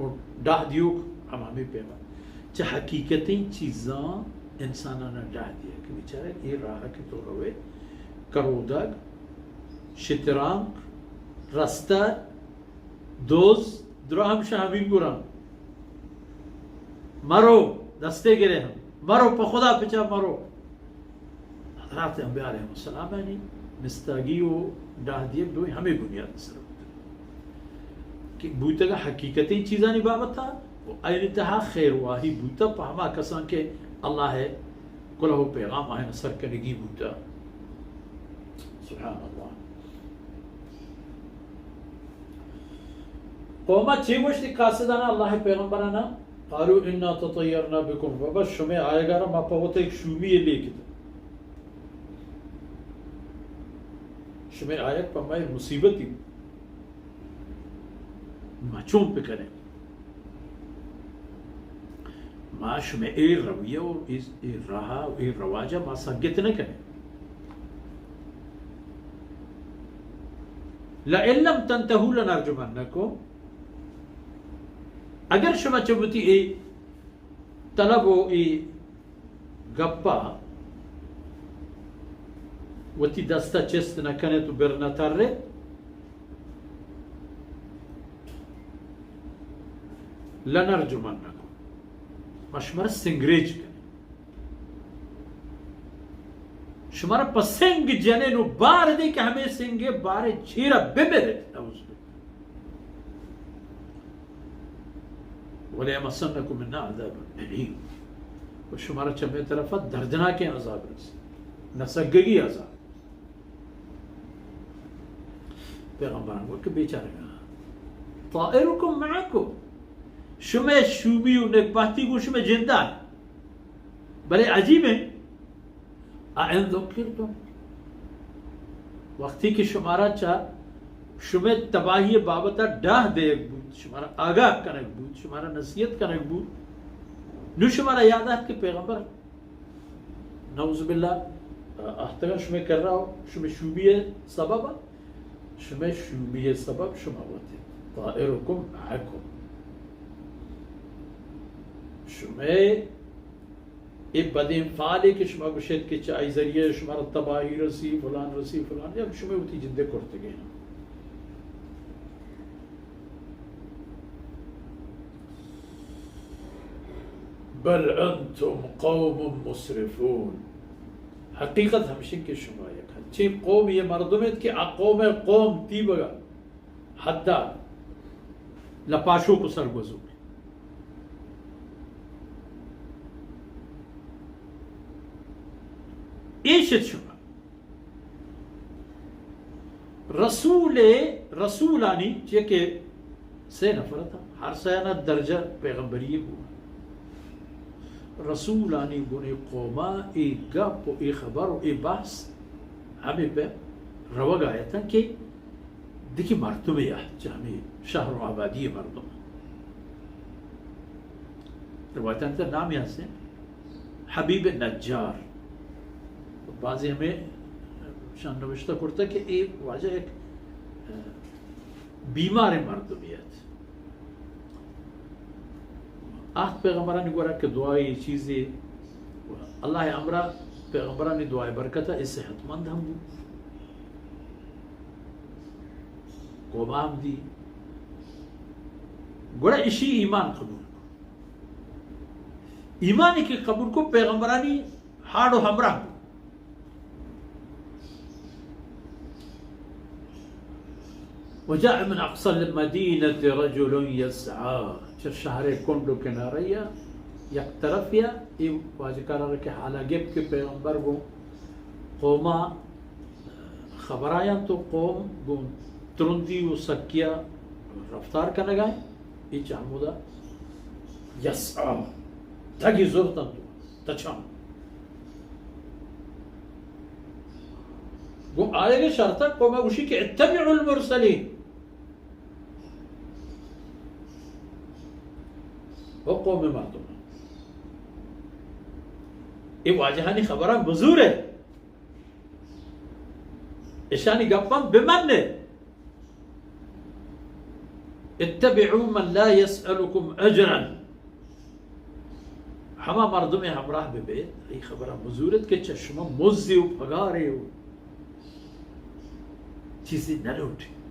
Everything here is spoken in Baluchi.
و ڈاہ دیوک ہم ہمے پیما۔ چہ حقیقتیں چیزاں انسانانا ڈاہ دیگ کہ بیچارہ اے راہ کہ تو روئے، کرودگ، شترانک، رستر، دوز، درا ہم شہ ہمینگوراں۔ مرو، دستے گرے ہم۔ مرو، پہ خدا پچا مرو۔ حضرات انبیاء علیہم السلام یعنی مستاگی و ڈاہ دیگ دوئیں ہمے بنیاد سر بوتگ کہ بوتگ حقیقتیں چیزانی بابتا و اینی تہا خیر واہی بوتا پہ ہما کساں کہ اللہ کلہ و پیغام آہن سر کنگی بوتا۔ سبحان اللہ۔ قوما چے گوشتی قاصدانا اللہ پیغمبرانا؟ قالوا انا تطیرنا بکم، بابا شمے آیگا را ما پہ وت ایک شومی لیکت۔ شمے آیگ پہ ما مصیبتی، ما چون بکنیں؟ ما شمے اے رویہ و اے، اے راہ و اے رواجہ ما سگت نہ کنیں۔ لئن لم تنتهوا لنرجمنکم، اگر شما چہ وتی اے طلب و اے گپا وتی دستا چست نہ کنت و بر نہ ترت، لنرجمنکم، ما شمارا سنگریچ کنیں۔ شمارا پہ سنگ جنیں و بار دیں کہ ہمے سنگ بار چیرا بمرت۔ نعوذ باللہ۔ ولیمسنکم منا عذاب الیم، و شمارا چہ مئے طرفا دردناکیں عذاب رسی، نسگگی عذاب۔ پیغمبران گوشت کہ بیچارگاں، طائرکم معکم، شمئے شومی و نکبہتی گوں شمئے جندا۔ بلے عجیب ایں، ائن ذکرتم، وقتی کہ شمارا چہ شمئے تباہی بابت ڈاہ دیگ بوت، شمارا آگاہ کنگ بوت، شمارا نصیحت کنگ بوت، نو شمارا یاد آت کہ پیغمبر نعوذ باللہ، آہتگاں شمئے کرا و شمئے شومی سبب، شمئے شومی سبب شما وت، طائرکم معکم، شمئے اے بدیں فعلے کہ شما گوشت کہ چہ آئی ذریعہ شمارا تباہی رسی، فلان رسی، فلان، یا شمئے وتی جندے کرتگیں۔ بل انتم قوم مسرفون۔ حقیقت ہمشی کہ شما یک ہنچیں قوم، یہ مردم ات کہ آ قوم، قوم تیبگا حدا لپاشوک و سرگوزوک۔ ایش ات شما۔ رسول، رسولانی چیا کہ سے نفر اتاں، ہر سیانا درجہ پیغمبری بو۔ رسولانی گون اے قوما اے گپ و اے خبر و اے بحث ہمے پہ روگا اتاں کہ دگہ مردمے آ چہ ہمے شہر و آبادی مردم۔ روایتانی تہا نامی ہستیں حبیب نجار۔ بعضی ہمے شان نوشتہ کرتا کہ اے واجہ ایک، اه، بیمار مردمے ات۔ آہت پیغمبرانی گورا کہ دعائی چیزے، اللہ امرا پیغمبرانی دعائے برکتا اے صحت مند ہم بو۔ قوما ہم دی۔ گڑا اشی ایمان قبول کو۔ ایمانی کہ قبول کو، پیغمبرانی ہاڑ و ہمراہ بو۔ وجاء من اقصى المدينة رجل يسعى، چہ شہر کنڈ و کنارہ یا یک طرف یا، اے واجہ کارا کہ حالا گپت کہ پیغمبر گوں قوما خبرایاں تو قوم گوں ترندی و سکیا رفتار کنگا ایں، اے چہ ہمودا یسعی، دگی زرتاں تو تچاں۔ گوں آیگ شرطا قوما گوشی کہ اتبعوا المرسلین۔ او قوم مردم، اے واجہانی خبراں بزورے۔ اشانی گپاں بہ من ئے۔ اتبعوا من لا يسألكم أجرا، ہما مردمے ہمراہ بہ بیت، اے خبر ءَ مزورت کہ چہ شما مزدے و پگارے و چیزے نہ لوٹیت۔